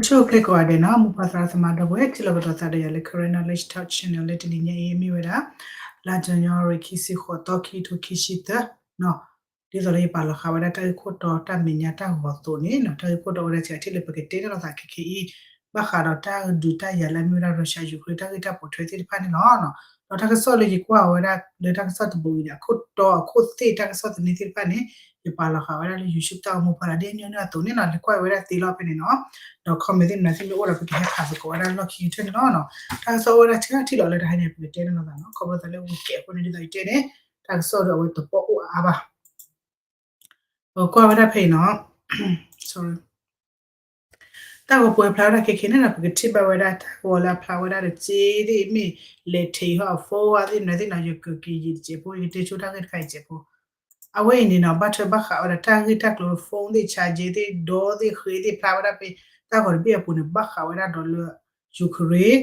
တၢ်ကစီၣ်အိၣ်ဖျဲၣ်ကိးဂၤဒဲးနီၤ, မိၢ်ပၢ်သရၣ်သမါဒီပုၢ်ဝဲၢ် ထံၣ်လိာ်ကဒီးသးဒီးယၤလၢ Karen Knowledge Talk Channel လၢတနံၤညါအံၤ မ့ၢ်ဝဲဒၣ် လါကညီရံၣ်ခံဆံဃိးသီ ခံထိခံဆံသၢနီၤ, ဒ်သိးလၢယပာ်လီၤဃာ်ဝဲဒၣ်တၢ်ဂ့ၢ်ခိၣ်တီတၢ်မဲာ်ညါတၢ်ဂီၤအသိးန့ၣ်နီၤ, တၢ်ဂ့ၢ်ခိၣ်တီအိၣ်ဝဲဒၣ်စှၤထံၣ်လၢပကတဲန့ၣ်လိာ်သးခဲခဲအံၤ ဘၣ်ဃးဒီးတၢ်ဒုးတၢ်ယၤလၢအမ့ၢ်ဝဲဒၣ် Russia Ukraine တၢ်ဂ့ၢ်တၢ်ပိာ်ထွဲသ့ၣ်တဖၣ်န့ၣ်လီၤ. ဒီးတၢ်ကစီၣ်လၢယကွၢ်ဝဲဒၣ်လၢတၢ်ကစီၣ်တဘိအံၤန့ၣ် အခိၣ်တီအခိၣ်သ့ၣ်တၢ်ကစီၣ်သန့သ့ၣ်တဖၣ်န့ၣ် ယပာ်လီၤဃာ်ဝဲဒၣ်လၢ YouTube တၢ်အိၣ်မူဖီလာ် ဒ်အညီနုၢ်အသိးန့ၣ်နီၤ, လဲၤကွၢ်ဝဲဒၣ်သ့လီၤဖဲန့ၣ်နီၤ, ဒီး comment သ့ၣ်မနုၤသ့ၣ်မ့ၢ်အိၣ်ဒီး ပကဟဲဖးသကိးဝဲဒၣ်လီၢ်ခံကတၢၢ်န့ၣ်လီၤ. တၢ်ကစီၣ်အိၣ်ဝဲဒၣ်ဆံးထီၣ်ထံၣ်လီၤလၢတဟါန့ၣ် ပကတဲန့ၣ်လိာ်သးနီၤ, ခီဖျိသးလၢဝံၤကဲးအဃိန့ၣ် ဒ်သိးယတဲန့ၣ် တၢ်ကစီၣ်ဒီးအဝဲတပိာ်အိၣ်အါအါဘၣ် ပကွၢ်ဝဲဒၣ်ဖဲအံၤနီၤ, တၢ်ဂီၤပှဲၤဖျါဝဲဒၣ်ခဲခဲန့ၣ်နီၤ, ပကထံၣ်ဘၣ်ဝဲဒၣ်တၢ်ဂီၤလၢအဖျါဝဲဒၣ်ဒီး စ့သ့ၣ်မ့ၢ် လဲၤထံးဟီၣ်အ phone ဝဲသ့ၣ်မနုၤသ့ၣ်နီၤ, ယကက့ၤယံာ်တစဲးဖိ ယကတဲဆိတၢ်ဂ့ၢ်တခါအံၤတစဲးဖိ, အဝဲအံၤန့ၣ်နီၤ ဘၣ်ထွဲဘၣ်ဃးဝဲဒၣ်တၢ်ဂ့ၢ်တၢ်ကျိၤ phone သ့ၣ် charger သ့ၣ် ဒီသ့ၣ်ဃ့သ့ၣ်ဖျါဝဲဒၣ်ဖဲ တၢ်ဂီၤတဘ့ၣ်အပူၤန့ၣ် ဘၣ်ဃးဝဲဒၣ်ဒီးလၢ Ukraine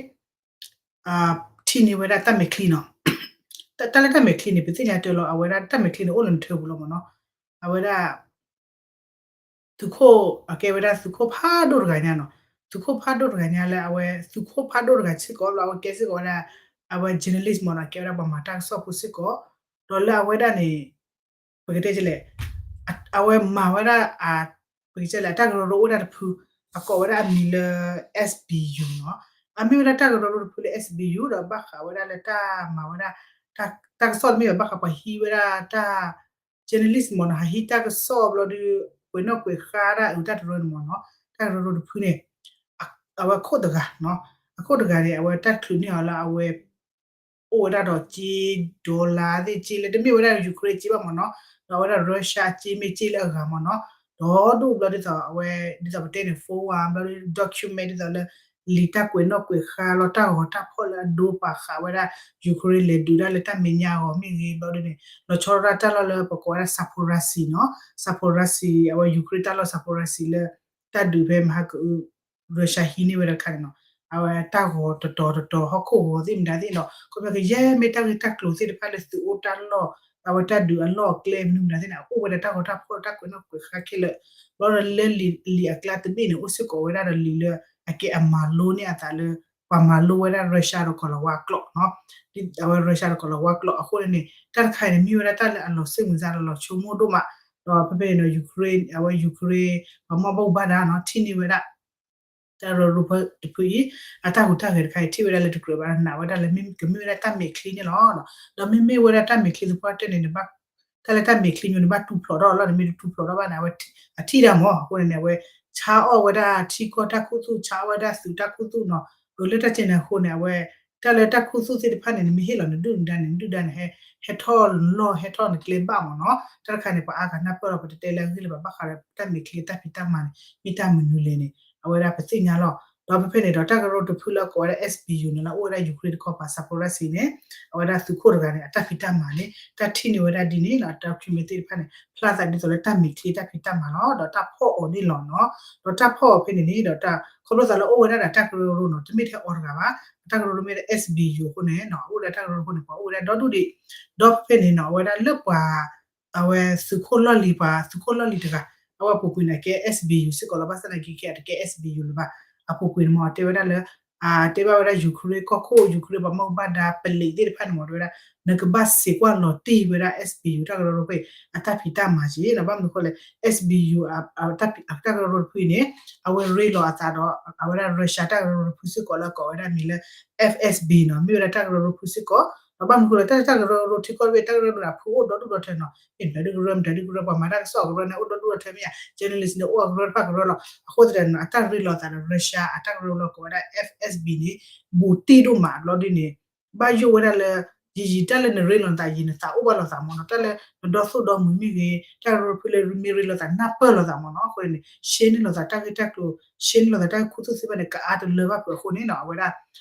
ထံၣ်န့ၢ်ဝဲဒၣ်တၢ်မဲာ်ချံနီၤ, တၢ်လၢတၢ်မဲာ်ချံန့ၣ် ပသ့ၣ်ညါတၢ်လီၤ, အဝဲဒၣ်တၢ်မဲာ်ချံန့ၣ် အိၣ်လၢနထၢပူၤလီၤမ့ၢ်နီၤ, အဝဲဒၣ် သုးခိၣ် အကဲဝဲဒၣ်သုးခိၣ်ဖးဒိၣ်တဂၤညါနီၤ, သုးခိၣ်ဖးဒိၣ်တဂၤညါလၢအဝဲ သုးခိၣ်ဖးဒိၣ်တဂၤစ့ၢ်ကီးလီၤ, အဝဲကဲစ့ၢ်ကီးဝဲဒၣ် အဝဲ journalist မ့ၢ်နီၤ, ကဲဝဲဒၣ်ပှၤမၤတၢ်ကစီၣ်ဖိစ့ၢ်ကီး, ဒီးလၢအဝဲဒၣ်န့ၣ် ပကတဲလဲၣ် အဝဲမၤဝဲဒၣ် ပကတဲလဲၣ် အတၢ်ကရၢကရိအိၣ်ဝဲဒၣ်တဖု, အကိးဝဲဒၣ်အမံၤလၢ SBU နီၤ, အမ့ၢ်ဝဲဒၣ်တၢ်ကရၢကရိတဖုလၢ SBU ဒီးဘၣ်ဃးဝဲဒၣ်လၢတၢ်မၤဝဲဒၣ် တၢ်ကစီၣ်တမ့ၢ်ဘၣ် ဘၣ်ဃးပှၤဟံးဝဲဒၣ်တၢ် journalist မ့ၢ်နီၤ, ဟးဟံးတၢ်ကစီၣ်ဘျီဒီး ကွဲးနီၣ်ကွဲးဃါတၢ်အုးတၢ်တရၢန့ၣ်မ့ၢ်နီၤ, တၢ်ကရၢကရိတဖုန့ၣ် အဝဲခိၣ်တဂၤနီၤ, အခိၣ်တဂၤန့ၣ် အဝဲတၢ်ချုးန့ၢ်အီၤလၢအဝဲ အိၣ်ဝဲဒၣ်ဒီးစ့ dollar သ့ၣ် စ့လၢတမ့ၢ်ဝဲဒၣ် Ukraine စ့ဘၣ်မ့ၢ်နီၤ, ဒီးအဝဲဒၣ် Russia စ့မ့ၢ်စ့လၢအဂၤမ့ၢ်နီၤ, ဒီဒူၣ်ဘျီဒ်သိးအဝဲ ဒ်သိးပတဲန့ၣ် phone ဝါ ဘျီဒီး document ဒ်သိးလၢ လံာ်တၢ်ကွဲးနီၣ်ကွဲးဃါလီၤ တၢ်ဂီၤတၢ်ဖီၣ်လၢအဒိပာ်ဃာ်ဝဲဒၣ် Ukraine လဲၤဒုးဒၣ်လၢတၢ်မဲာ်ညါအဂီၢ်မ့ၢ်ဂ့ၤ ဘျီဒ်န့ၣ် လီၤဆီဒၣ်တၢ်လီၢ်လၢပကိးဝဲဒၣ် Zaporizhzhia နီၤ, Zaporizhzhia အဝဲ Ukraine တၢ်လီၢ် Zaporizhzhia လၢ တၢ်ဒုးဖဲမဟါကအု Russia ဟံးန့ၢ်ဝဲဒၣ်တခါန့ၣ်နီၤ, အဝဲတၢ်ဂီၤတတီၤတတီၤ ဟီၣ်ခိၣ်ဂီၤသ့ၣ်မတၤသ့ၣ်နီၤ, ခီဖျိကယဲၢ်မ့ၢ်တၢ်ဂ့ၢ်တၢ်ကျိၤသ့ၣ်တဖၣ်လၢသုးအိၣ်တၢ်လီၢ် အဝဲတၢ်ဒုးအလီၢ်အကျဲမနုၤမတၤသ့ၣ်န့ၣ် အအိၣ်ဝဲဒၣ်တၢ်ဂီၤတၢ်ဖီၣ်တၢ်ကွဲးနီၣ်ကွဲးဃါခဲလၢာ်, ဘျီဒီးလၢလံာ်အကျါတဘ့ၣ်န့ၣ် အိၣ်စ့ၢ်ကီးဝဲဒၣ်ဒီးလံာ်လၢ အကဲအမၤလိန့ၢ်အသးလၢ ပှၤမၤလိဝဲဒၣ် Russia ဒီးကီၤလၤဝါကျိာ်နီၤ, အဝဲ Russia ဒီးကီၤလၤဝါကျိာ်အဃိန့ၣ်န့ၣ် တၢ်တခါအံၤန့ၣ် မ့ၢ်ဝဲဒၣ်တၢ်လၢအလီၤစ့ၣ်မုာ်သးဒီး လီၤဆိကမိၣ်ဒိၣ်မး, ဒီးဖဲဖဲန့ၣ်ဒီး Ukraine အဝဲ Ukraine ပှၤမ့ၢ်ဘၣ်မူဘၣ်ဒါနီၤ ထံၣ်န့ၢ်ဝဲဒၣ် တၢ်ကရၢကရိတဖုအံၤ အတၢ်ဟူးတၢ်ဂဲၤတခါအံၤ ထံၣ်ဝဲဒၣ်လၢတကြၢးဘၣ် နာ်ဝဲဒၣ်လၢကမ့ၢ်ဝဲဒၣ်တၢ်မဲာ်ချံန့ၣ်လီၤ. ဒီးမ့မ့ၢ်ဝဲဒၣ်တၢ်မဲာ်ချံသပှၢ်တၢၢ်န့ၣ် နဘၣ် တၢ်လၢတၢ်မဲာ်ချံညိ နဘၣ်တူၢ်ဖျိးထီၣ်လီၤ, နမ့ၢ်တတူၢ်ဖျိးထီၣ်ဘၣ်န့ၣ် အဝဲ အထံၣ်တၢ်မ့ၢ် အဃိန့ၣ်န့ၣ် အဝဲဆါအီၣ်ဝဲဒၣ်ထံကီၢ်တၢ်ခူသူၣ် ဆါအီၣ်ဝဲဒၣ်သုးတၢ်ခူသူၣ်နီၤ, လၢတၢ်ကဲန့ၣ်အဃိန့ၣ် အဝဲ တၢ်လၢတၢ်ခူသူၣ်သ့ၣ်တဖၣ်န့ၣ် နမ့ၢ်ဟ့ၣ်လီၤနဒုၣ်နဒါန့ၣ် နဒုၣ်ဒါန့ၣ် ဟဲထီၣ်လီၢ်ဟဲထီၣ်နကျဲဘၣ်မ့ၢ်နီၤ, တၢ်တခါန့ၣ် ပှၤအါဂၤနၢ်ပၢၢ်လီၤ ပတတဲလၢအဂ့ၢ်လၢၤဘၣ် ဘၣ်ဃးဒီးတၢ်မဲာ်ချံတၢ်ဖံးတၢ်မၤန့ၣ် မ့ၢ်တၢ်မနုၤလဲၣ်န့ၣ် အဝဲဒၣ်ပသ့ၣ်ညါလီၤ. ဒီးဖဲဖဲန့ၣ်ဒီး တၢ်ကရၢကရိတဖုလၢအကိးဝဲဒၣ် SBU န့ၣ်လၢအိၣ်ဝဲဒၣ် Ukraine တခီပၤ Zaporizhzhia န့ၣ် အဝဲဒၣ်သုးခိၣ်တဂၤန့ၣ် အတၢ်ဖံးတၢ်မၤန့ၣ် တၢ်ထံၣ်န့ၢ်ဝဲဒၣ်ဒ်န့ၣ်နီၤ, တၢ် document သ့ၣ်တဖၣ်န့ၣ် ဖျါသးဒ်သိးလၢတၢ်မဲာ်ချံတၢ်ဖံးတၢ်မၤလီၤ, ဒီးတၢ်ဖီၣ်အီၤန့ၣ်လီၤနီၤ, ဒီးတၢ်ဖီၣ်အီၤဖဲန့ၣ်န့ၣ်ဒီး တၢ်ခီဖျိသးလၢအိၣ်ဝဲဒၣ်ဒီးတၢ်ကရၢကရိနီၤ, တမ့ၢ်ထဲအီၤတဂၤဘၣ်, တၢ်ကရၢကရိမ့ၢ်ဒၣ် SBU အဃိန့ၣ်နီၤ, အိၣ်ဝဲဒၣ်တၢ်ကရၢကရိအဃိန့ၣ် ပှၤအိၣ်ဝဲဒၣ်ဒီဒူၣ်ဒံး, ဒီးဖဲဖဲန့ၣ်နီၤ အဝဲဒၣ်လၢပှၤ အဝဲသုးခိၣ်လီၢ်လံၤ ပှၤသုးခိၣ်လီၢ်လံၤတဂၤ အဝဲအပူၤကွံာ်န့ၣ် အကဲ SBU စ့ၢ်ကီးလီၤ, ဘၣ်ဆၣ်သနာ်က့ အတကဲ SBU လၢၤဘၣ်, အပူၤကွံာ်န့ၣ်မ့ၢ် တဲဝဲဒၣ်လၢ တဲဘၣ်ဝဲဒၣ် Ukraine ကီၢ်ခိၣ် Ukraine ပှၤမ့ၢ်ဘၣ်ဒါပလံးသ့ၣ်တဖၣ်န့ၣ်မ့ၢ် တဲဝဲဒၣ် နကဘၣ်စံးကွၢ်လီၤတံၢ်ဝဲဒၣ် SBU တၢ်ကရၢကရိဖဲ အတၢ်ဖံးတၢ်မၤက့ၤနီၤ, ဘၣ်မနုၤအဃိလဲၣ် SBU အတၢ်ကရၢကရိတဖုအံၤန့ၣ် အဝဲရ့လီၤအသးဒီး အဝဲဒၣ် Russia တၢ်ကရၢကရိတဖုစ့ၢ်ကီးလၢအကိးဝဲဒၣ်မံၤလၢ FSB နီၤ, မ့ၢ်ဝဲဒၣ်တၢ်ကရၢကရိတဖုစ့ၢ်ကီး, ဒီးဘၣ်မနုၤအဃိလဲၣ် တၢ်တၢ်ကရၢကရိထံကီၢ်တဘ့ၣ် တၢ်ကရၢကရိန့ၣ် အဖုအိၣ်ဒီဒူၣ်ဒီထၢနီၤ, မတၤဒုကရၢ မတၤဒုကရၢ ပှၤမၤတၢ်ကစီၣ်အကရၢန့ၣ် အိၣ်ဒီဒူၣ်ဒီထၢမ့ၢ်ဧါ, journalist န့ၣ် အိၣ်အကရၢတဖၣ်ကရၢလီၤ, အဃိသတးန့ၣ် အတၢ်ရ့လီၤအသးဒီး Russia အတၢ်ကရၢကရိလၢကိးဝဲဒၣ် FSB န့ၣ် ဘူးတံၢ်ဒိၣ်မးဘျီဒ်န့ၣ် ဘၣ်ယိၣ်ဝဲဒၣ်လၢ ယံာ်ယံာ်တၢ်လၢနရ့လီၤသးယံာ် နသးအိၣ်ဘၣ်လိာ်သးမ့ၢ်နီၤ, တၢ်လၢနဒီသိၣ်ဒီမုာ်မ့ၢ်ဂ့ၤ တၢ်ကရၢကရိဖုလၢမ့ၢ်ရ့လီၤသးနၢ်ပၢၢ်လိာ်သးမ့ၢ်နီၤ, အဃိန့ၣ် ရှဲန့ၢ်လိာ်သးတၢ်ဂ့ၢ်တၢ်ကျိၤ ရှဲန့ၢ်လိာ်သးတၢ်ဂ့ၢ်ခူသူၣ်သ့ၣ်တဖၣ်န့ၣ် ကအါတလၢဘၣ်ဖုးအဃိန့ၣ်နီၤ, အဝဲဒၣ်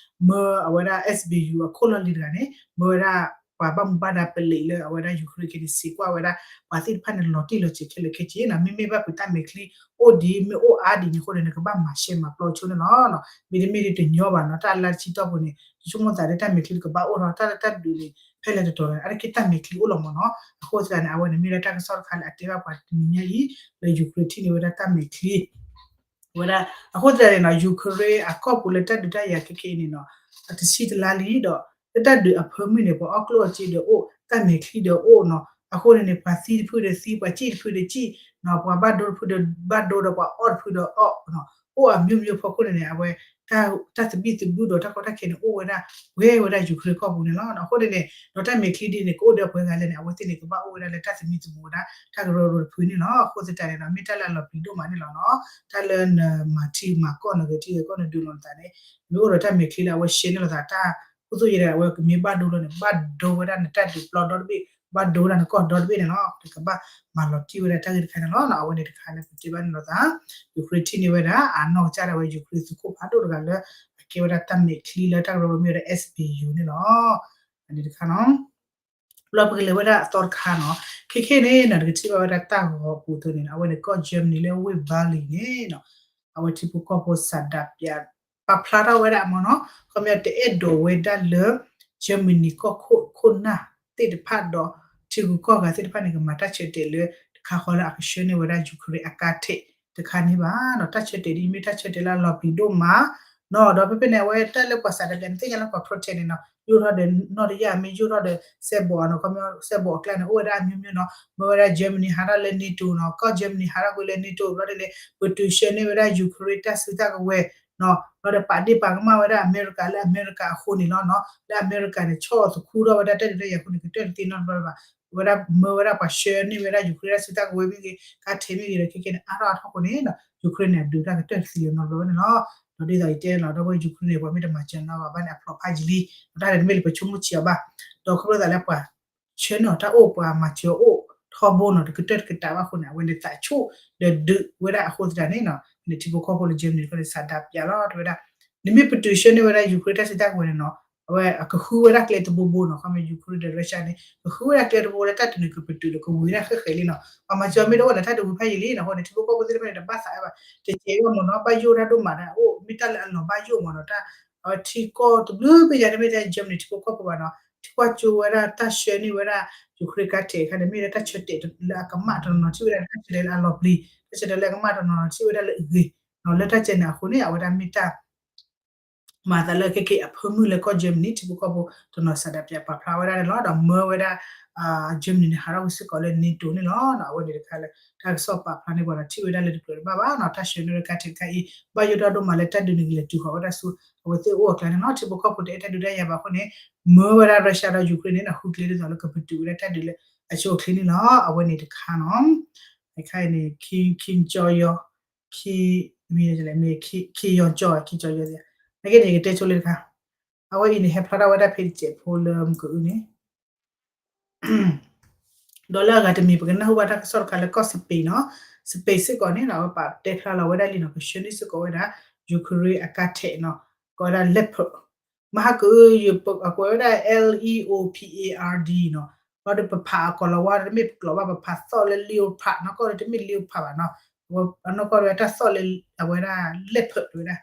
မၢအဝဲဒၣ် SBU အခိၣ်လီၢ်လံၤတဂၤန့ၣ် မၢဝဲဒၣ် ပှၤဘၣ်မူဘၣ်ဒါပလံးလၢအဝဲဒၣ် Ukraine က့ၤန့ၣ် စံးကွၢ်ဝဲဒၣ် ပှၤသ့ၣ်တဖၣ်န့ၣ်လီၤတံၢ်လီၤဆဲးခဲလၢာ်ခဲဆ့နီၤ, မ့မ့ၢ်ဘၣ်ဖုးတၢ်မဲာ်ချံအိၣ်ဒံး မ့ၢ်အိၣ်အါဒံးန့ၣ်အဃိန့ၣ် နကဘၣ်မၤရှဲမၤပျီဆိန့ၣ်လီၤ. မ့တမ့ၢ်ဒ်တညီဘၣ်နီၤ, တၢ်လၢတဆံတီၢ်ပူၤန့ၣ် ယဆိကမိၣ်သးလၢတၢ်မဲာ်ချံတကဘၣ်အိၣ်ထီၣ် တၢ်လၢတၢ်ဒုးန့ၣ် ဖဲလဲၣ်တတီၤလဲၣ် အါတက့ၢ်တၢ်မဲာ်ချံအိၣ်လီၤမ့ၢ်နီၤ, အဃိသတးန့ၣ် အဝဲန့ၣ်မ့ၢ်ဒၣ်တၢ်ကစီၣ်တခါလၢအတဲဘၣ်ပှၤတနံၤညါအံၤ လၢ Ukraine ထံၣ်န့ၢ်ဝဲဒၣ်တၢ်မဲာ်ချံ ဝဲဒၣ် အဃိသတးန့ၣ်နီၤ ယူၤခရ့ၣ်အကီၢ်ပူၤလၢတၢ်ဒုးတၢ်ယၤခဲခဲအံၤန့ၣ်နီၤ အတဆံတလါလံဒီး လၢတၢ်ဒုးအဖၢမုၢ်န့ၣ် ပှၤအီၣ်ကျိၣ်အီၣ်စ့ဒီးအိၣ် တၢ်မဲာ်ချံဒီးအိၣ်နီၤ အဃိန့ၣ်န့ၣ် ပှၤသံတဖုဒီးသံ ပှၤစံၣ်တဖုဒီးစံၣ်နီၤ ပှၤဘၣ်ဒိတဖုဒီးဘၣ်ဒိဒီး ပှၤအီၣ်တဖုဒီးအီၣ်နီၤ အိၣ်အမျိုးမျိုးဖီခိၣ်န့ၣ်န့ၣ် အဝဲ တၢ်သဘံၣ်သဘုၣ်ဒီးတၢ်ကီတၢ်ခဲန့ၣ် အိၣ်ဝဲဒၣ် ပှဲၤဝဲဒၣ်ယူၤခရ့ၣ်ကီၢ်ပူၤန့ၣ်လီၤ. အဃိန့ၣ်န့ၣ် ဒီးတၢ်မဲာ်ချံဒ်န့ၣ် ကအိၣ်ဒီးပှဲၤဂၤလဲၣ်န့ၣ် အဝဲသ့ၣ်န့ၣ် ကဘၣ်အိၣ်ဝဲဒၣ်လၢတၢ်သမံသမိးဝဲဒၣ် တၢ်ကရၢကရိတဖုန့ၣ်လီၤ. အဃိသတးန့ၣ်ဒီး မ့ၢ်တၢ်လၢအလီၤပျံၤဒိၣ်မးန့ၣ်လီၤနီၤ. တၢ်လၢနမၤထံမၤကီၢ် နဂဲၤထံဂဲၤကီၢ် နဒုးလိာ်နသးန့ၣ် မ့ၢ်အိၣ်ဒီးတၢ်မဲာ်ချံလၢအဝဲရှဲန့ၢ်လိာ်သး တၢ်ခူသူၣ်ယဲဒၣ် အဝဲကမ့ၢ်ဘၣ်ဒိလီၤန့ၣ် ဘၣ်ဒိဝဲဒၣ်နတၢ်ဒုးပျီဒီတဘ့ၣ် ဘၣ်ဒိဝဲဒၣ်နကီၢ်ဒီတဘ့ၣ်န့ၣ်လီၤ. နကဘၣ်မၤလီၤတံၢ်ဝဲဒၣ်တၢ်ဂ့ၢ်တခါန့ၣ်လီၤ. အဝဲန့ၣ်တခါလၢပတဲဘၣ်န့ၣ်လိာ်သး ယူၤခရ့ၣ်ထံၣ်န့ၢ်ဝဲဒၣ် အနီၢ်ကစၢ်ဒၣ်ဝဲ ယူၤခရ့ၣ်သုးခိၣ်ဖးဒိၣ်တဂၤလၢ အကဲဝဲဒၣ်တၢ်မဲာ်ချံလၢတၢ်ကရၢကရိမ့ၢ်ဝဲဒၣ် SBU န့ၣ်လီၤ. အန့ၣ်တခါနီၤ ဘျီပကလဲၤဝဲဒၣ်အသီတခါနီၤ ခဲခဲန့ၣ်နီၤ နကထံၣ်ဘၣ်ဝဲဒၣ်တၢ်ဂီၤပူၤအသိးန့ၣ် အဝဲန့ၣ်ကီၢ် Germany လၢဝ့ၢ်ဘၣ်လံၤန့ၣ်နီၤ အဝဲထံဖိကီၢ်ဖိစးဒးပၠး ပာ်ဖျါထီၣ်ဝဲဒၣ်အမ့ၢ်နီၤ ခီပညီတအဲၣ်ဒိးဝဲဒၣ်လၢ Germany ကီၢ်ခိၣ်ခိၣ်နၢ်သ့ၣ်တဖၣ်ဒီး ထံဂုၤကီၢ်ဂၤသ့ၣ်တဖၣ်န့ၣ် ကမၤတၢ်ဆၢတဲာ်လၢ တခါဃီလၢအကဆှၢန့ၢ်ဝဲဒၣ် ယူၤခရ့ၣ်အကါထဲးတခါန့ၣ်ဘၣ်နီၤ တၢ်ဆၢတဲာ်ဒ်အံၤမ့ၢ်တၢ်ဆၢတဲာ်လၢအလီၤပျံၤဒိၣ်မးနီၤ ဒီးဖဲဖဲန့ၣ် အဝဲတၢ်လၢပှၤစးဒးပၠးန့ၣ် သ့ၣ်ညါလၢပှၤ protest န့ၣ်နီၤ ယိၣ်ထီၣ်ဒီးနီၢ်တယၢ်မ့ၢ်ယိၣ်ထီၣ်ဒီးစဲဘူးနီၤ ခီပညီစဲဘူးအကျါန့ၣ် အိၣ်ဝဲဒၣ်အမျိုးမျိုးနီၤ မ့ၢ်ဝဲဒၣ် Germany ဟးထီၣ်လၢ NATO နီၤ ကီၢ် Germany ဟးထီၣ်ကွံာ်လၢ NATO ဘျီဒ်န့ၣ် ပတုာ်ဆှၢန့ၢ်ဝဲဒၣ် ယူၤခရ့ၣ်တၢ်စုတၢ်ကဝဲၤနီၤ ဘျီဒီးပာ်ဒ့ၣ်ပာ်ကမၣ်ဝဲဒၣ်အမဲရကၤလၢအမဲရကၤအဃိန့ၣ်လီၤနီၤ လၢအမဲရကၤန့ၣ် ဆီၣ်သခူထီၣ်ဝဲဒၣ်တၢ်ဒုးတၢ်ယၤအဃိန့ၣ် ကတၢၢ်တသ့နီတဘျီဘၣ် ဝဲဒၣ်မ့ၢ်ဝဲဒၣ်ပှၤဆှၢန့ၢ်ဝဲဒၣ် ယူၤခရ့ၣ်တၢ်စုတၢ်ကဝဲၤမ့ၢ်ဂ့ၤ ကါထဲးမ့ၢ်ဂ့ၤဒီးခဲခဲန့ၣ် အါထီၣ်အါထီၣ်အဃိန့ၣ်နီၤ ယူၤခရ့ၣ်န့ၣ် အဒုးတၢ်ကတၢၢ်တသ့လၢၤနီတဘျီဘၣ်န့ၣ်လီၤ ဒီးဒ်သိးယတဲလီၤ ဒီပုၢ်ဝဲၢ်ယူၤခရ့ၣ်န့ၣ် ပှၤမ့ၢ်တမၤစၢၤနီၤဘၣ်ဘၣ်န့ၣ် အဖျိးဖးယံာ်လံ ဒီးတၢ်န့ၣ်တမ့ၢ်လၢပဆိကမိၣ်ဆံးအီၤဘၣ် ဒီးခီဖျိသးလၢပှၤဆှၢန့ၢ်အီၤတၢ်အိၣ် ပှၤမၤစၢၤအီၤအိၣ်ထီဘိနီၤ တကတၢၢ်တကတးဘၣ်အဃိန့ၣ် အဝဲန့ၣ်သးဆိၣ်ဒီးဒုးဝဲဒၣ်အဃိသတးန့ၣ်နီၤ န့ၣ်ထံဖိကီၢ်ဖိလၢ Germany တခီန့ၣ် စးဒးပၠးလီၤ တဲဝဲဒၣ် နမ့ၢ်ပတုာ်ဆှၢန့ၢ်ဝဲဒၣ် ယူၤခရ့ၣ်တၢ်စုတၢ်ကဝဲၤန့ၣ်နီၤ အဝဲအကဃုဝဲဒၣ်ကျဲတဘိဘိနီၤ ခီမ့ၢ် ယူၤခရ့ၣ်ဒီး Russia န့ၣ် ကဃုဝဲဒၣ်ကျဲတဘိလၢတၢ်တနုာ်ကပတုာ်ဒီးကဝံၤဒၣ်ဃဲးဃဲးလံနီၤ ပှၤမၤစၢၤမ့ၢ်တအိၣ်ဒီးတၢ်ဒုးဝံၤဖးယံာ်လံနီၤ အဃိန့ၣ် ထံဖိကီၢ်ဖိသ့ၣ်တဖၣ်န့ၣ် တဘၣ်သးဝဲဘၣ် တကဲဘၣ်မ့ၢ်နီၤ ဘၣ်ယိၣ်တၢ်ဒိၣ်မးဒၣ်အိၣ် မ့ၢ်တၢ်လၢအလီၤဘၣ်ယိၣ်မ့ၢ်နီၤ တၢ် အဝဲထံကီၢ်တဘျုးဖဲညါန့ၣ် မ့ၢ်တၢ် Germany ထံဖိကီၢ်ဖိဘၣ်နီၤ ထံကွၢ်ကၠိဝဲဒၣ်တၢ်ဆှၢန့ၢ်ဝဲဒၣ် ယူၤခရ့ၣ်ကါထဲးအခါန့ၣ် မ့ၢ်ဒၣ်တၢ်ဆၢတဲာ်လၢအကမၣ်တနီၤနီၤထံၣ်ဝဲဒၣ် တၢ်ဆၢတဲာ်လၢအလီၤပျံၤ တၢ်ဆၢတဲာ်လၢအကမၣ်တနီၤနီၤထံၣ်ဝဲဒၣ်လၢအဂ့ၤနီၤ လၢတၢ်ကဲန့ၣ်အဃိန့ၣ် အဝဲဒၣ်မ့ၢ်တၢ် မၤသးလၢခဲက့ၤအဖၢမုၢ်လၢကီၢ် Germany ထံဖိကီၢ်ဖိတနီၤစးဒးပၠးပာ်ဖျါဝဲဒၣ်န့ၣ်လီၤ ဒီးမၢဝဲဒၣ် Germany န့ၣ် ဟးထီၣ်ဝဲစ့ၢ်ကီးလၢ NATO န့ၣ်လီၤ. အဝဲန့ၣ်တခါလၢ တၢ်ကစီၣ်ပာ်ဖျါန့ၢ်ပှၤဒီးထံၣ်ဝဲဒၣ်လၢတကြၢးတဘၣ်ဘၣ်နီၤ တၢ်ဆှၢန့ၢ်ဝဲဒၣ်ကါထဲးတခါအံၤ ဘၣ်ယိၣ်ထီၣ်ဒိၣ်မးလၢတၢ်ဒုးန့ၣ်ကလဲၤတုၤဃီၤဝဲဒၣ်ဆူ အဝဲသ့ၣ်အိၣ်အကျါန့ၣ်လီၤ. ထံဖိကီၢ်ဖိတအဲၣ်တၢ်ဒုးတၢ်ယၤဘၣ်အဃိန့ၣ် မၢဝဲဒၣ် Russia ဒီး Ukraine န့ၣ် ဃုကျဲဒ်သိးလၢကပတုာ်ဝဲဒၣ်တၢ်ဒုးလၢအဆိအချ့န့ၣ်လီၤ. အဝဲန့ၣ်တခါနီၤ အခါအံၤန့ၣ် Kim Kim Jong ယီ Kim မ့ၢ် Kim Jong က Kim Jong ယီ နာ်က့န့ၣ် ယကတဲဆိလၢတခါ အဝဲအံၤန့ၣ် ဟဲဖျါထီၣ်ဝဲဒၣ်ဖဲတစဲးဖိလၢမုၢ်ကအုန့ၣ် ဒီးလၢအဂၤတမံၤ ပကနၢ်ဟူဘၣ်တၢ်ကစီၣ်တခါလၢကီၢ် Spain နီၤ Spain စ့ၢ်ကီးန့ၣ်နီၤ အဝဲပာ်တဲဖျါလီၤဝဲဒၣ်လံနီၤ ကဆှၢန့ၢ်စ့ၢ်ကီးဝဲဒၣ် Ukraine အကါထဲးနီၤ ကိးဝဲဒၣ် Leopard မဟါကအု အကွဲးဝဲဒၣ် L E O P A R D နီၤ ဘျီဒီးပဖးအကီၢ်လီၤဝါတမ့ၢ်ပကျိာ်ဘၣ် ပဖးသီၣ်လၢ leopard နီၢ်ကီၢ်ဒီးတမ့ၢ် leopard ဘၣ်နီၤ အနီၢ်ကီၢ်ဒီးတၢ်သီၣ်လၢ အဝဲဒၣ် leopard တဲဝဲဒၣ်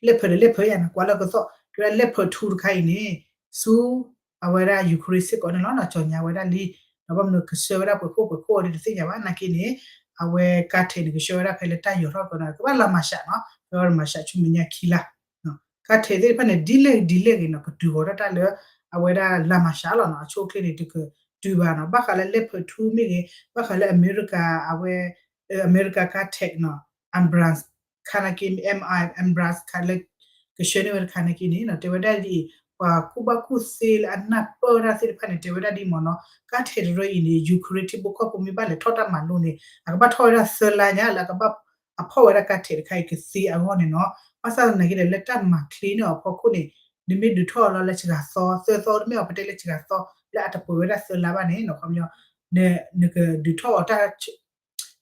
leopard ဒီး leopard ယါနီၤ ကွၢ်လၢကသီၣ် တဲဝဲဒၣ် leopard two တခါအံၤန့ၣ် ဆူ အဝဲဒၣ် Ukraine စ့ၢ်ကီးန့ၣ်လီၤနီၤ ကၠီၣ်ညါဝဲဒၣ်လံ ဒီးဘၣ်မနုၤကဆှၢဝဲဒၣ်ပှဲၤခိၣ်ပှဲၤခိၣ်အီၤဒီးတသ့ၣ်ညါဘၣ် နာ်က့န့ၣ် အဝဲကါထဲးန့ၣ် ကဆှၢဝဲဒၣ်ဖဲလၢတၢ်ယီၤထီၣ်ကီးနီၤ ကဘၣ်လါမၤရှးနီၤ ကဘၣ်လါမၤရှးဆူမဲာ်ညါခံလါ ကါထဲးသ့ၣ်တဖၣ်န့ၣ် ဒ်လဲၣ်ဒ်လဲၣ်ဂ့ၤနီၤ ကတုၤဃီၤတၢ်တၢ်လၢ အဝဲဒၣ်လါမၤရှးလီၤနီၤ အဆိအချ့န့ၣ် တကတုၤဘၣ်နီၤ ဘၣ်ဃးလၢ leopard two မ့ၢ်ဂ့ၤ ဘၣ်ဃးလၢအမဲရကၤ အဝဲ အမဲရကၤကါထဲးနီၤ Abrams ခါနာ်က့ M I Abrams ခါလၢ ကဆှၢန့ၢ်ဝဲတခါနာ်က့န့ၣ်နီၤ တဲဝဲဒၣ်ဒ်အံၤ ပှၤကူၣ်ဘၣ်ကူၣ်သ့လၢအနၢ်ပၢၢ်တၢ်သ့ၣ်တဖၣ်န့ၣ် တဲဝဲဒၣ်ဒ်အံၤမ့ၢ်နီၤ ကါထဲးတရၢအံၤန့ၣ် Ukraine ထံဖိကီၢ်ဖိမ့ၢ်ဘၣ်လဲၤထီၣ်တၢ်မၤလိန့ၣ် အကဘၣ်ထီၣ်ဝဲဒၣ်သၢလါညါလၢအကဘၣ် အဖီၣ်ဝဲဒၣ်ကါထဲးတခါအံၤကသ့အဂီၢ်န့ၣ်နီၤ ဘၣ်ဆၣ်သနာ်က့ဒီး လၢတၢ်မၤချ့န့ၢ်အီၤဖီခိၣ်န့ၣ် နမ့ၢ်ဒုးထီၣ်အီၤလီၤလၢစှၤသီ သၢသီတမ့ၢ်အီၤ ပတဲလၢစှၤသီ လၢအတပှဲၤဝဲဒၣ်သၢလါဘၣ်န့ၣ်နီၤ ခီပညီ နကဒုးထီၣ်အီၤတၢ်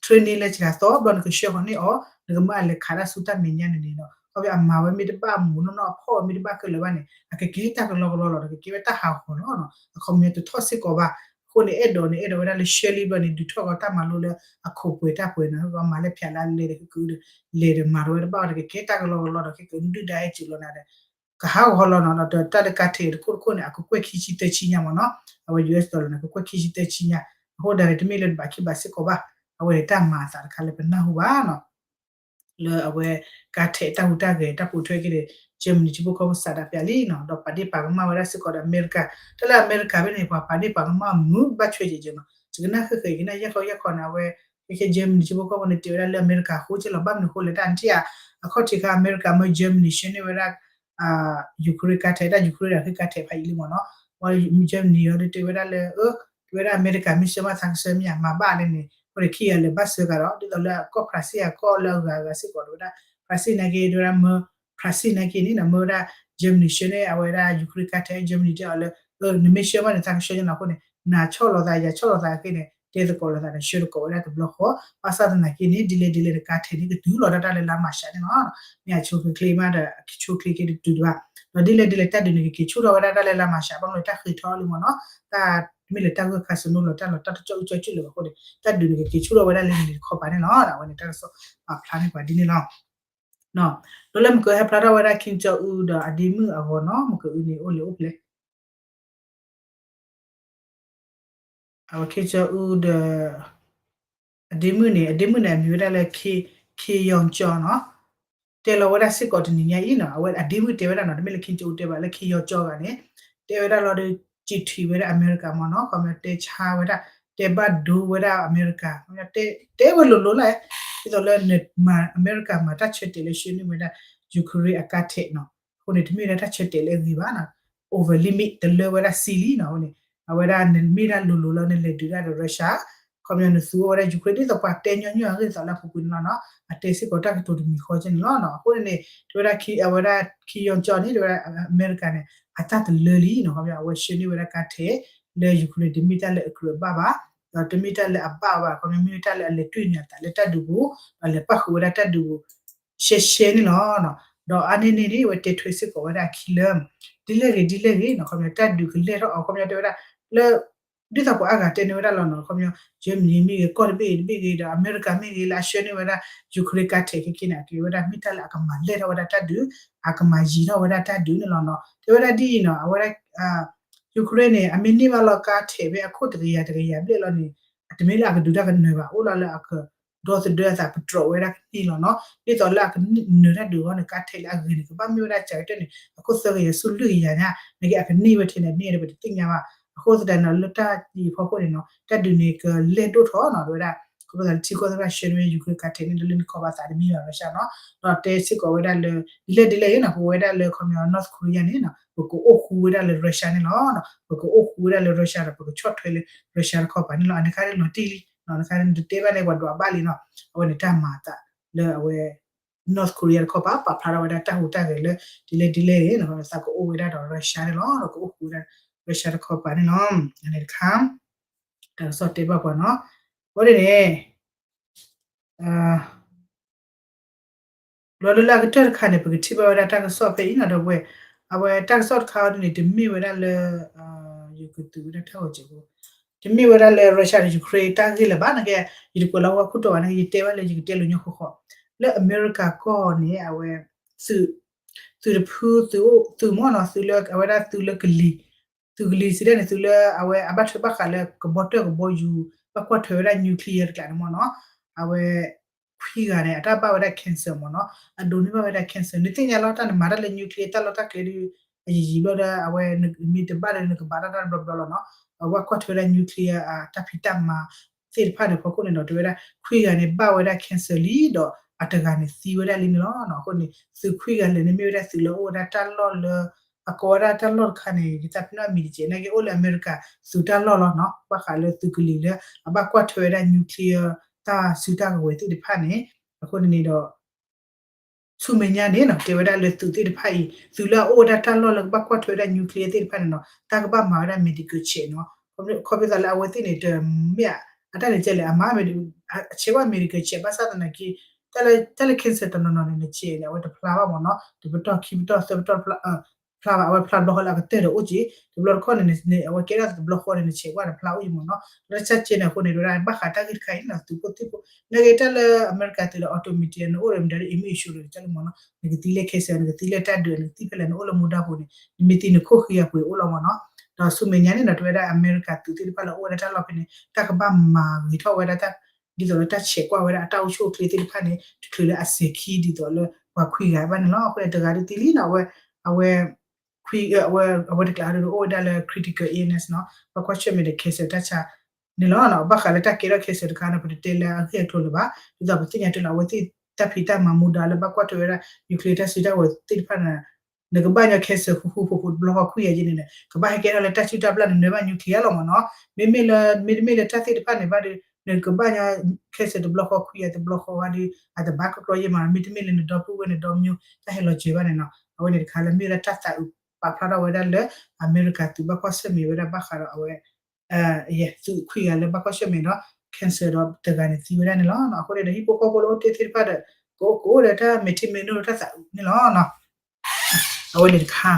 training လၢစှၤသီ ဘျီနကဆှၢဃီၤန့ၢ်အီၤ နကမၢအလဲၤခးတၢ်ဆူတၢ်မဲာ်ညါန့ၣ်န့ၣ်နီၤ ခီပညီအမၤဝဲမ့ၢ်တဘၣ်မူးနီၢ်နီၢ် အဖီၣ်ဝဲမ့ၢ်တဘၣ်ခဲလၢာ်ဘၣ်န့ၣ် အကကဲတၢ်ကလီကလီလီၤ ဒီးကကဲဝဲတၢ်ဟးဂီၤလီၤနီၤ အခီပညီတထီၣ်စ့ၢ်ကီးဘၣ် အဃိန့ၣ် အဲၣ်ဒိးန့ၣ် အဲၣ်ဒိးဝဲဒၣ်လၢ Shirley ဘျီန့ၣ် ဒုးထီၣ်ကီးတၢ်မၤလိလၢအခိၣ်ပှဲၤတၢ်ပှဲၤနီၤ မၤလၢဖျါလၢလဲၤဒီးခဲကဒီး လဲၤဒီးမၤဒီးဝဲတဘၣ်ဒီး ကကဲတၢ်ကလီကလီဒီး ခဲကဒုၣ်ဒါအဲၣ်စူးလီၤနၤဒီး ကဟးဂီၤလီၤနီၤ ဒီးတၢ်လၢကါထဲးတခိၣ်တခိၣ်န့ၣ် အကကွဲၢ်ခံဆံသၢဆံညါမ့ၢ်နီၤ အဝဲ US dollar န့ၣ် ကကွဲၢ်ခံဆံသၢဆံညါ အဃိဒၣ်န့ၣ် တမ့ၢ်လၢတဘၣ်ခံဘၣ်စ့ၢ်ကီးဘၣ် အဝဲန့ၣ်တၢ်မၤအသးတခါလၢပနၢ်ဟူဘၣ်နီၤ လၢအဝဲ ကါထဲးတၢ်ဟူးတၢ်ဂဲၤတၢ်ပိာ်ထွဲက့ၤဒီး Germany ထံဖိကီၢ်ဖိစးဒၣ်ပျးလံနီၤ, ဒီးပာ်ဒ့ၣ်ပာ်ကမၣ်ဝဲဒၣ်စ့ၢ်ကီးဒီးအမဲရကၤ, တၢ်လၢအမဲရကၤဖဲန့ၣ် ပှၤပာ်ဒ့ၣ်ပာ်ကမၣ်မုာ်ဘၣ်ဆွဲက့ၤက့ၤနီၤ, ယကနၣ်ဃ့ၢ်ဃ့ၢ် ယကနၣ်ယဲၢ်ခီယဲၢ်ခီန့ၣ် အဝဲ ခဲ Germany ထံဖိကီၢ်ဖိန့ၣ် တဲဝဲဒၣ်လၢအမဲရကၤအဃိက့လီၤ, ဘၣ်မနုၤအဃိလဲၣ် တၢ်နထံၣ်ဧါ, အခီၣ်ထံးခါအမဲရကၤမ့ၢ် Germany ဆှၢန့ၢ်ဝဲဒၣ် Ukraine ကါထဲး တၢ် Ukraine ဒီးဃ့ကါထဲးဖးယံာ်လံမ့ၢ်နီၤ, ဝဲ Germany ဒီးတဲဝဲဒၣ်လၢ အၢ တဲဝဲဒၣ်အမဲရကၤမ့ၢ်ဆှၢမးသးကဆှၢမ့ၢ်ဧါ မၤဘၣ်လဲၣ်န့ၣ် အဃိန့ၣ်ခံဂၤလၢာ်ဘၣ်စၢၤကဒီး ဒ်သိးလၢအကီၢ်ဖရၣ်စ့ၣ်အကီၢ်လၢအဂၤဂၤစ့ၢ်ကီး တဲဝဲဒၣ် ဖရၣ်စ့ၣ်နာ်က့ တဲဝဲဒၣ်မၢ ဖရၣ်စ့ၣ်နာ်က့န့ၣ်နီၤ မၢဝဲဒၣ် Germany ဆှၢန့ၢ်အဝဲဒၣ် Ukraine ကါထဲး Germany တဲအီၤလၢ အၢ နမ့ၢ်ဆှၢမးန့ၣ် သးကဆှၢက့ၤနၤအဃိန့ၣ် နၤဆီၣ်လီၤသး ယၤဆီၣ်လီၤသးအဃိန့ၣ် တဲသကိးလိာ်သးန့ၣ် ဆှၢသကိးဝဲဒၣ်တဘျီဃီ, ဘၣ်ဆၣ်သနာ်က့န့ၣ် ဒ်လဲၣ်ဒ်လဲၣ်န့ၣ် ကါထဲးန့ၣ် ကတုၤလီၤတၢ်တၢ်လၢလါမၢ်ၡးန့ၣ်လီၤ, မ့ၢ်အဆိချ့ချ့မးဒီး အဆိချ့ချ့တတုၤတဘၣ်, ဒီးဒ်လဲၣ်ဒ်လဲၣ်တၢ်ဒုးန့ၣ် ကက့ၤဆူၣ်ထီၣ်ဝဲဒၣ်တၢ်လၢလါမၢ်ၡး ဘၣ်မနုၤတၢ်ဃ့ထီၣ်လံမ့ၢ်နီၤ, တၢ် မ့ၢ်လၢတၢ်ဂိၢ်ခါစနိလီၤတၢ်လီၤတၢ်တကၠီၣ်အုၣ်ကၠီၣ်ကၠူၣ်လၢၤဘၣ်အဃိန့ၣ် တၢ်ဒုးန့ၣ် ကက့ၤဆူၣ်ထီၣ်ဝဲဒၣ်လၢန့ၣ်တခီပၤန့ၣ်လီၤ, အဝဲန့ၣ်တၢ်ကစီၣ်ပာ်ဖျါန့ၢ်ပှၤဒ်န့ၣ်လီၤ. ဒီးလၢမကၢၤဟဲဖျါထီၣ်ဝဲဒၣ် Kim Jong Un ဒီးအဒ့မုၣ်အဂီၤနီၤ, မကၢၤအုန့ၣ်အိၣ်လၢအိၣ်ဖျဲၣ် အဝဲ Kim Jong Un ဒီး အဒ့မုၣ်န့ၣ် အဒ့မုၣ်န့ၣ် အမံၤဝဲဒၣ်လၢ Kim Yo Jong နီၤ, တဲလီၤဝဲဒၣ်စ့ၢ်ကီးတနံၤညါအံၤနီၤ, အဝဲအဒ့မုၣ်တဲဝဲဒၣ်နီၤ, တမ့ၢ်လၢ Kim Jong Un တဲဘၣ် လၢ Kim Yo Jong ဂၤန့ၣ် တဲဝဲဒၣ်လီၤဒီး ကံၣ်ထံၣ်ဝဲဒၣ်အမဲရကၤမ့ၢ်နီၤ, ခီပညီတဲဆါဝဲဒၣ် တဲဘၣ်ဒိဝဲဒၣ်အမဲရကၤ, တဲဝဲလိၤလိၤလၢ ဒ်သိးလၢ အမဲရကၤမၤတၢ်ဆၢတဲာ်လၢဆှၢန့ၢ်ဝဲဒၣ် Ukraine အကါထဲးနီၤ, အဃိန့ၣ် တမ့ၢ်ဝဲဒၣ်တၢ်ဆၢတဲာ်လၢအဂ့ၤဘၣ်နီၤ, over limit တလၢဝဲဒၣ်စံလံနီၤ, အဃိန့ၣ် အဝဲဒၣ်နမ့ၢ်ဒၣ်လိၤလိၤလၢနလဲၤဒုးဒၣ်ဒီး Russia, ခီပညီနသူအီၤဝဲဒၣ် Ukraine ဒ်သိးပှၤတဲညီညီအဂ့ၢ်သိးလၢအပူၤကွံာ်န့ၣ်လီၤနီၤ, အတဲစ့ၢ်ကီးတၢ်ကတိၤတမံၤဃီကဲန့ၣ်လီၤနီၤ, အဃိန့ၣ်န့ၣ် တဲဝဲဒၣ် အဝဲဒၣ် Kim Yo Jong န့ၣ် တဲဝဲဒၣ်အမဲရကၤန့ၣ် အတၢ်တလၢလံနီၤ, ခီပညီအဝဲဆှၢန့ၢ်ဝဲဒၣ်ကါထဲး လၢ Ukraine တမ့ၢ်တၢ်လၢအကြၢးဘၣ်ဘၣ်, ဒီးတမ့ၢ်တၢ်လၢအဘၣ်ဘၣ်, ခီပညီမ့ၢ်တၢ်လၢအလဲၤတွံၢ်န့ၢ်အသးလၢတၢ်ဒုးပူၤ, ဒီးလဲၤပၣ်ဃုာ်ဝဲဒၣ်တၢ်ဒုးပူၤ ရှဲရှဲန့ၣ်လီၤ. ဒီးအါန့ၢ်န့ၣ်န့ၣ် အဝဲတဲထွဲစ့ၢ်ကီးဝဲဒၣ်အခံလၢ ဒ်လဲၣ်ဂ့ၤဒ်လဲၣ်ဂ့ၤနီၤ, ခီပညီတၢ်ဒုးကလဲၢ်ထီၣ်အီၤ ခီပညီတဲဝဲဒၣ် လၢ ဒ်သိးပှၤအါဂၤတဲန့ၢ်ဝဲဒၣ်လီၤနီၤ, ခီပညီ Germany မ့ၢ်ဂ့ၤ ကီၢ်တဘ့ၣ်ဂ့ၤတဘ့ၣ်ဂ့ၤဒီး အမဲရကၤမ့ၢ်ဂ့ၤ လၢအဆှၢန့ၢ်ဝဲဒၣ် Ukraine ကါထဲးခဲက့န့ၣ် အကဲဝဲဒၣ်မ့ၢ်တၢ်လၢအကမၤလဲၢ်ထီၣ်ဝဲဒၣ်တၢ်ဒုး, အကမၤယံၤထီၣ်ဝဲဒၣ်တၢ်ဒုးန့ၣ်လီၤနီၤ, တဲဝဲဒၣ်ဒ်အံၤနီၤ, အဝဲဒၣ် Ukraine န့ၣ် အမ့ၢ်န့ၢ်ဘၣ်လီၤကါထဲးဖဲအခိၣ်တကယၤတကယၤဘျဲၣ်လီၤန့ၣ် အတမ့ၢ်လၢအကဒုးတၢ်ကနၢၤဘၣ်, အိၣ်လီၤလၢအကဒီသဒၢအသး ပတြီးဝဲဒၣ်ကန့ၢ်လီၤနီၤ, ဒ်သိးလၢအကနၢၤတၢ်ဒုးအဂီၢ်န့ၣ် ကါထဲးလၢအဂ့ၤန့ၣ် ကဘၣ်မ့ၢ်ဝဲဒၣ်စှၤကတၢၢ်န့ၣ် အခိၣ်သၢကယၤဆူလွံၢ်ကယၤညါ, နာ်က့အကန့ၢ်ဝဲထဲန့ၣ် န့ၢ်ဒီးပတသ့ၣ်ညါဘၣ်, အဃိသတးန့ၣ် လၢတၢ်အံၤအဖီခိၣ်န့ၣ်နီၤ တၢ်ဒုးန့ၣ်ကလဲၢ်ဒိၣ်ထီၣ်နီၤ, တဲဝဲဒၣ် ခီဖျိသးလၢထံကီၢ်သ့ၣ်တဖၣ်ဆှၢန့ၢ်ဝဲ Ukraine ကါထဲးန့ၣ် ဒီးလၢနခီပၤသးတမံဘၣ် Russia နီၤ, ဒီးတဲစ့ၢ်ကီးဝဲဒၣ်လၢ ဒ်လဲၣ်ဒ်လဲၣ်ဂ့ၤနီၤ, ပဝဲဒၣ်လၢခီပညီ North Korea န့ၣ်နီၤ ပကအိၣ်ဃူဝဲဒၣ်လၢ Russia န့ၣ်လီၤ, ပကအိၣ်ဃူဝဲဒၣ်လၢ Russia ဒီး ပကဆီၣ်ထွဲလၢ Russia တခီပၤန့ၣ်လီၤ, အန့ၣ်ခါန့ၣ်လီၤတံၢ်လံ, န့ၣ်ခါန့ၣ် နတတဲဘၣ်န့ၣ် ပှၤဒွးဘၣ်လံနီၤ, အဝဲန့ၣ်တၢ်မၤအသးလၢအဝဲ North Korea တခီပၤ ပာ်ဖျါထီၣ်ဝဲဒၣ်တၢ်ဟူးတၢ်ဂဲၤလၢ ဒ်လဲၣ်ဒ်လဲၣ်ဂ့ၤနီၤ, သးကအိၣ်ဝဲဒၣ်ဒီး Russia န့ၣ်လီၤ, ဒီးကအိၣ်ဃူဝဲဒၣ် Russia တခီပၤန့ၣ်လီၤ, အန့ၣ်တခါ တၢ်ကစီၣ်တဲဘၣ်ပှၤနီၤ, အဃိန့ၣ်န့ၣ် ဘျီလၢလၢအကတၢၢ်တခါန့ၣ် ပကထံၣ်ဘၣ်ဝဲဒၣ်တၢ်ကစီၣ်ဖဲအံၤနီၤ ဒီပုၢ်ဝဲၢ်, အဝဲတၢ်ကစီၣ်တခါအံၤန့ၣ် တမ့ၢ်ဝဲဒၣ်လၢ ယကသုးဝဲဒၣ်တၢ်ဂီၤစဲးဖိ, တမ့ၢ်ဝဲဒၣ်လၢ Russia ဒီး Ukraine တၢ်ဂ့ၢ်လၢၤဘၣ်, နာ်က့ ယတကွဲးလီၤဝဲခိၣ်တီဘၣ် နာ်က့ ယတဲဘၣ်လၢယကတဲလိာ်ညီဃီဃီ, လၢအမဲရကၤကီၢ်န့ၣ် အဝဲ သုး သုးတဖု သုးအိၣ် သုးမ့ၢ်နီၤ သုးလၢအဝဲဒၣ်သုးလၢကလံၤ, သုးကလံၤစံးဒ်န့ၣ် သုးလၢအဝဲအဘၣ်ထွဲဘၣ်ဃးလၢကဘီတၢၢ်ကဘီယူၤ ဘၣ်ကွၢ်ထွဲဝဲဒၣ် nuclear တကျးန့ၣ်မ့ၢ်နီၤ, အဝဲ ခွံဂၤန့ၣ် အတၢ်ဘၣ်ဝဲဒၣ် cancer မ့ၢ်နီၤ, အဒိးန့ၢ်ဘၣ်ဝဲဒၣ် cancer နသ့ၣ်ညါလီၤ တၢ်နမၤတၢ်လၢ nuclear တၢ်လီၢ်တၢ်ကျဲဒီး အယံာ်ယံာ်ဘျီဒီး အဝဲမ့ၢ်တဘၣ်ဒီးနကဘၣ်တၢ်တဘျီဘျီလီၤနီၤ, အဝဲကွၢ်ထွဲဝဲဒၣ် nuclear တၢ်ဖံးတၢ်မၤသ့ၣ်တဖၣ်န့ၣ် ဖီခိၣ်န့ၣ်ဒီး တဲဝဲဒၣ် ခွံဂၤန့ၣ် ဘၣ်ဝဲဒၣ် cancer လံဒီး အတဂၤန့ၣ်သံဝဲဒၣ်လံန့ၣ်လီၤ. အဃိန့ၣ် သုးခွံဂၤလၢာ်န့ၣ် မ့ၢ်ဝဲဒၣ်သုးလၢအိၣ်ဝဲဒၣ်တၢ်လီၢ်လၢ အကိးဝဲဒၣ်တၢ်လီၢ်တခါန့ၣ် ယသးပ့ၤနီၣ်အမံၤတကဲး နာ်က့အိၣ်လၢအမဲရကၤသုးတၢ်လီၢ်လီၤနီၤ, ဘၣ်ဃးလၢသုးကလံၤလၢအဘၣ်ကွၢ်ထွဲဝဲဒၣ် nuclear တၢ်စုတၢ်ကဝဲၤသ့ၣ်တဖၣ်န့ၣ်, အဃိန့ၣ်န့ၣ်ဒီး ဆူမဲာ်ညါန့ၣ်နီၤ တဲဝဲဒၣ်လၢသုးသ့ၣ်တဖၣ်အံၤ သုးလၢအအိၣ်ဝဲဒၣ်တၢ်လီၢ်လၢကဘၣ်ကွၢ်ထွဲဝဲဒၣ် nuclear သ့ၣ်တဖၣ်န့ၣ်နီၤ တၢ်ကဘၣ်မၤဝဲဒၣ် medical check နီၤ, ခီဖျိသးလၢအဝဲသ့ၣ်န့ၣ် တမ့ၢ်အတၢ်န့ၣ်ကဲလဲၣ် အမၤ အ check ဝဲ medical check ဘၣ်ဆၣ်သနာ်က့ တၢ်လၢ cancer တနီၤနီၤန့ၣ် န check န့ၣ် အဝဲတဖျါဘၣ်မ့ၢ်နီၤ, တပတီၢ်ခံပတီၢ်သၢပတီၢ် ဖျါဘၣ် အဝဲဖျါတဘျီဃီလၢအကတၢၢ်ဒီးအိၣ်က့ၤ တဘျီတခီၣ်န့ၣ် အဝဲကဲထီၣ်တဘျီဃီန့ၣ် န check ဝဲတဖျါအိၣ်က့ၤမ့ၢ်နီၤ, လၢတၢ်ကဲန့ၣ်အဃိန့ၣ် တဲဝဲဒၣ်ဘၣ်ဃးတၢ်ဂ့ၢ်တခါအံၤနီၤ သုးခိၣ်သ့ၣ်ဖိ နာ်က့တၢ်လၢအမဲရကၤသုးလၢ automatic နအိၣ်ဒီးမတၤဒ် အံၤမ့ၢ် insurance တၢ်လၢမ့ၢ်နီၤ နကသံလၢ cancer နကသံလၢတၢ်ဒုး နကသံဖဲလဲၣ် နအိၣ်လၢမူဒါပူၤန့ၣ် နမ့ၢ်သံနခိၣ်ဃံအပှ့ၤအိၣ်လီၤမ့ၢ်နီၤ, ဒီးဆူမဲာ်ညါန့ၣ်နီၤ တဲဝဲဒၣ်အမဲရကၤသုးသ့ၣ်တဖၣ်လၢအိၣ်ဝဲဒၣ်တၢ်လီၢ်ဖဲန့ၣ် တၢ်ကဘၣ်မၤဂ့ၤထီၣ်ဝဲဒၣ်တၢ် ဒ်သိးလၢတၢ်ဆဲးကွၢ်ဝဲဒၣ်အတၢ်အိၣ်ဆူၣ်အိၣ်ချ့သ့ၣ်တဖၣ်န့ၣ် တချုးလၢအစဲၤခံဒ်သိးလၢပှၤခွံဂၤဘၣ်န့ၣ်လီၤ. အဃိန့ၣ်တဂၤဒုးသံလံနီၤ အဝဲ အဝဲ ခွံ အဝဲ အဝဲတကျးဒုးအိၣ်ဝဲဒၣ်လၢ critical illness နီၤ ဘၣ်ကွၢ်ဆၢၣ်မဲာ်ဒီး cancer တၢ်ဆါန့ၣ်လီၤ. ဘၣ်ဃးလၢတၢ်ကဲထီၣ် cancer တခါန့ၣ် ပတတဲလၢအဂ့ၢ်အကျိၤလၢၤဘၣ် ဒ်သိးပသ့ၣ်ညါတ့ၢ်လီၤ အဝဲသ့ၣ်တၢ်ဖံးတၢ်မၤမူဒါလၢဘၣ်ကွၢ်ထွဲဝဲဒၣ် nuclear တၢ်စုတၢ်ဝဲၤသ့ၣ်တဖၣ်န့ၣ် နကဘၣ်ညီ cancer ဃူဃူဖိးဖိးတဘျီဃီခွံဂၤယဲန့ၣ်န့ၣ် ကဘၣ်ဟဲကဲထီၣ်လၢတၢ်စုတၢ်ပျၢ်န့ၣ် နၢၤဘၣ် nuclear လီၤမ့ၢ်နီၤ. မ့မ့ၢ်လၢ မ့တမ့ၢ်လၢတၢ်သ့ၣ်တဖၣ်န့ၣ်ဘၣ်ဒီး နကဘၣ်ညီ cancer တဘျီဃီခွံဂၤတဘျီဃီဝဲဒီး အတဘၣ်ကီကီယဲၢ်မး မ့တမ့ၢ်လၢနဒီပုၢ်ဝဲၢ်နဒီမါ တၢ်ဟဲလီၤစၢၤဘၣ်န့ၣ်နီၤ. အဝဲန့ၣ်တခါလၢမ့ၢ်ဝဲဒၣ်တၢ်သးအုးပာ်ဖျါထီၣ်ဝဲဒၣ်လၢ အမဲရကၤသုးဘၣ်ကွၢ်ဆၢၣ်မဲာ်ဝဲဒၣ်ဘၣ်ဃးဒီးအဝဲ သုးခွံဂၤလၢဘၣ်ကွၢ်ဆၢၣ်မဲာ်ဒီး cancer ဒီးတဂၤန့ၣ်သံဝဲဒၣ်န့ၣ်လီၤ. အဃိန့ၣ်ဒီး ဟံၣ်ဖိဃီဖိလၢအိၣ်တ့ၢ်သ့ၣ်တဖၣ်ဒီး ကအိၣ်ကအိၣ်ဒီးတၢ်မဲာ်ထံမဲာ်နိလၢတၢ်သးအုးန့ၣ်လီၤ. အဝဲန့ၣ်တခါ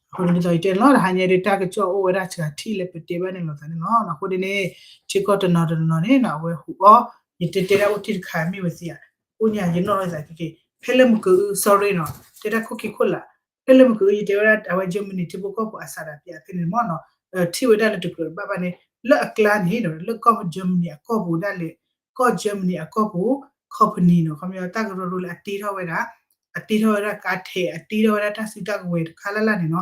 အဃိန့ၣ်ဒ်သိးယတဲန့ၣ်လီၤ တဟါညါဒီးတၢ်ကစီၣ်အိၣ်ဝဲဒၣ်စှၤထံၣ်လၢပတဲဘၣ်န့ၣ်လိာ်သးန့ၣ်လီၤ. အဃိန့ၣ်န့ၣ် ထံကီၢ်တနီၤတနီၤန့ၣ် အဝဲဟူးအီၣ် ယတဲတဲဒၣ်အိၣ်တ့ၢ်တခါမ့ၢ်ဝဲသ့ဧါ အိၣ်ညါယနီၣ်လိာ်သးက့ၤက့ၤ ဖဲလၢမုၢ်ကအု sorry နီၤ တဲတၢ်ခိၣ်ခံခိၣ်လာ် ဖဲလၢမုၢ်ကအု ယတဲဝဲဒၣ်အဝဲ Germany ထံဖိကီၢ်ဖိအစးဒၣ်ပၠးဖဲန့ၣ်မ့ၢ်နီၤ ထံၣ်ဝဲဒၣ်လၢတကြၢးဘၣ်ဘၣ်န့ၣ် လၢအကျါန့ၣ်ဒီး လၢကီၢ် Germany အကီၢ်ပူၤဒၣ်လဲာ် ကီၢ် Germany အကီၢ်ပူၤ company နီၤ ခီပညီတၢ်ကရၢကရိလၢအတ့ထီၣ်ဝဲဒၣ် အတ့ထီၣ်ဝဲဒၣ်ကါထဲး အတ့ထီၣ်ဝဲဒၣ်တၢ်စုတၢ်ကဝဲၤတခါလၢ်လၢ်န့ၣ်နီၤ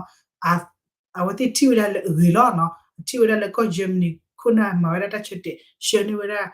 အဝဲသ့ၣ်ထံၣ်ဝဲဒၣ်လၢအဂ့ၤလီၤနီၤ ထံၣ်ဝဲဒၣ်လၢကီၢ် Germany ခိၣ်နၢ်မၤဝဲဒၣ်တၢ်ဆၢတဲာ် ဆှၢန့ၢ်ဝဲဒၣ်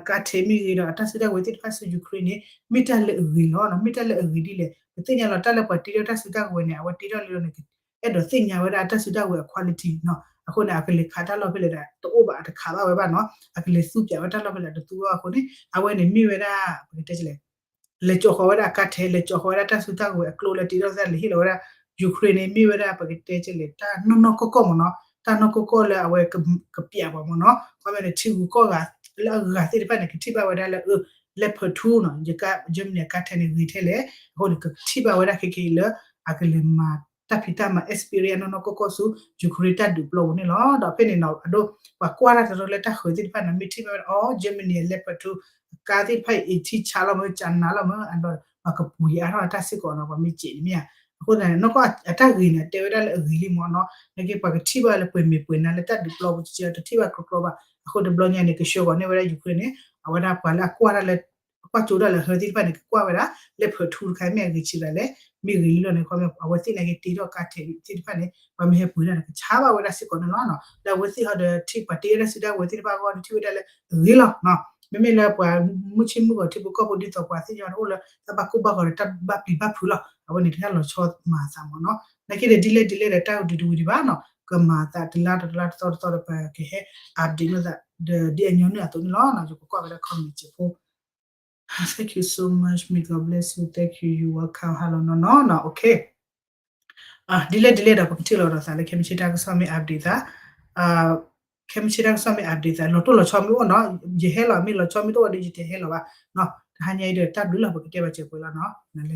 ကါထဲးမ့ၢ်ဂ့ၤဒီး အတၢ်စုတၢ်ကဝဲၤသ့ၣ်တဖၣ်ဆူ Ukraine န့ၣ် မ့ၢ်တၢ်လၢအဂ့ၤလီၤနီၤ မ့ၢ်တၢ်လၢအဂ့ၤဒ်လဲၣ် ပသ့ၣ်ညါလီၤ တၢ်လၢပှၤတ့ထီၣ်တၢ်စုတၢ်ကဝဲၤန့ၣ် အဝဲတ့ထီၣ်လံလီၤန့ၣ် အဲၣ်ဒိးသ့ၣ်ညါဝဲဒၣ်အတၢ်စုတၢ်ကဝဲၤအ quality နီၤ အဃိန့ၣ် အကလဲၤခးတၢ်လီၢ်ဖဲလဲၣ်ဒီး တအိၣ်ဘၣ်အတခးဘၣ်ဝဲဘၣ်နီၤ အကလဲၤသူပၠးဝဲတၢ်လီၢ်ဖဲလဲၣ်တသူဘၣ်အဃိန့ၣ် အဝဲန့ၣ်မ့ၢ်ဝဲဒၣ် ပကတဲလဲၣ် လဲၤကၠီဃီၤဝဲဒၣ်အကါထဲး လဲၤကၠီဃီၤဝဲဒၣ်တၢ်စုတၢ်ကဝဲၤအကျိလၢတ့ထီၣ်သ့ၣ်လဲၤဟ့ၣ်လီၤဝဲဒၣ် Ukraine န့ၣ် မ့ၢ်ဝဲဒၣ်ပကတဲလဲၣ် တၢ်နီၢ်နီၢ်ကီၢ်ကီၢ်မ့ၢ်နီၤ တၢ်နီၢ်ကီၢ်ကီၢ်လၢအဝဲကပၠးပှၤမ့ၢ်နီၤ ခီမ့ၢ်န့ၣ် ထံဂုၤကီၢ်ဂၤ လၢအဂၤသ့ၣ်တဖၣ်န့ၣ် ကထံၣ်ဘၣ်ဝဲဒၣ်လၢ အ Leopard two နီၤ ယကါ Germany အကါထဲးန့ၣ်ဂ့ၤထဲလဲၣ် အဃိန့ၣ် ကထံၣ်ဘၣ်ဝဲဒၣ်ခဲက့ၤလၢ အကလဲၤမၤတၢ်ဖံးတၢ်မၤ experience နီၢ်နီၢ်ကီၢ်ကီၢ်ဆူ Ukraine တၢ်ဒုးပျီပူၤန့ၣ်လီၤ ဒီးဖဲန့ၣ်နီၤ အဒိ ပှၤကွၢ်တၢ်တရၢလၢတၢ်ဃၢၤသ့ၣ်တဖၣ်န့ၣ် မ့ၢ်ထံၣ်ဘၣ်ဝဲဒၣ် အီ Germany အ Leopard two အကါသ့ၣ်တဖၣ်အံၤ အထံဆးလီၤမ့ၢ် ကနးလီၤမ့ၢ် အဒီး ပှၤကပူၤယံၤအါထီၣ်အတၢ်စ့ၢ်ကီးနီၤ ပှၤမ့ၢ်စံးန့ၣ်မ့ၢ်ဧါ အဃိသတးန့ၣ် နီၢ်ကီၢ်အတၢ်ဂ့ၤန့ၣ် အတဲဝဲဒၣ်လၢအဂ့ၤလံမ့ၢ်နီၤ နာ်က့ပှၤကထံၣ်ဘၣ်လၢပှဲၤမ့ၢ်ပှဲၤနၤလၢတၢ်ဒုးပျီပူၤ တထံၣ်ဘၣ်ကျိကျိဘၣ် အဃိတဘျီညါန့ၣ် ကဆှၢဃီၤန့ၢ်ဝဲဒၣ် Ukraine န့ၣ် အဝဲဒၣ်ပှၤလၢအကွၢ်တၢ်လၢ ကွၢ်ကၠိဒၣ်လၢဟၢသ့ၣ်တဖၣ်န့ၣ် ကကွၢ်ဝဲဒၣ် Leopard two တခါမ့ၢ်အဂ့ၤဆံးဒၣ်လဲၣ် မ့ၢ်ဂ့ၤလံလီၤန့ၣ် ခီမ့ၢ်အဝဲသ့ၣ်နာ်က့တ့ထီၣ်ကါထဲးသ့ၣ်တဖၣ်န့ၣ် ပှၤမ့ၢ်ဟဲပှ့ၤဒၣ်န့ၣ် ကဆါဘၣ်ဝဲဒၣ်စ့ၢ်ကီးန့ၣ်လီၤ. ဒီးအဝဲသ့ၣ်ဟီဒီးထံၣ်ပှၤတ့ထီၣ်တၢ်စုတၢ်ကဝဲၤသ့ၣ်တဖၣ်အဂီၢ်ဒီးထံၣ်ဝဲဒၣ်လၢအဂ့ၤလီၤ. မ့မ့ၢ်လၢပှၤမုၢ်ဆ့ၣ်မုၢ်ဂီၤထံဖိကီၢ်ဖိဒ်သိးပှၤသ့ၣ်ညါန့ၣ်အိၣ်လၢတၢ်ဘၣ်ကိၢ်ဘၣ်ဂီၤဒီးတၢ်ဘၣ်ပျံၤဘၣ်ဖုးလီၤ. အဝဲန့ၣ်တၢ်လီၤဆီမၤသးမ့ၢ်နီၤ နာ်က့ဒီးဒ်လဲၣ်ဒ်လဲၣ်ဒီးတၢ်ဒုးတဝံၤဒံးဘၣ်နီၤ ကမၤသးတလါဒီးတလါတသီတသီဒီးပကဟဲ update လိာ်သး ဒီးဒ်အညီနုၢ်အသိးန့ၣ်လီၤ. ယကကွၢ်ဝဲဒၣ် comment စ့ၢ်ဖိ Thank you so much. May God bless you. Thank you. You welcome. Hello နီၢ်နီၢ်နီၢ် okay. ဒ်လဲၣ်ဒ်လဲၣ်ဒီး ပကထံၣ်လိာ်ဒီးသးလၢ ခဲမုၢ်ဆ့ၣ်တၢ်ကစီၣ်မ့ၢ် update သး ခဲမုၢ်ဆ့ၣ်တၢ်ကစီၣ်မ့ၢ် update သး လီၤတိၢ်လီၤဆီမ့ၢ်အိၣ်နီၤ ယဟဲလီၤ မ့ၢ်လီၤဆီမ့ၢ်တအိၣ်ဒီး ယတဟဲလီၤဘၣ်နီၤ. တဟါညါအံၤဒီး တၢ်ဘျုးလီၤ ပကတဲဘၣ်စဲးပှဲၤလီၤနီၤ.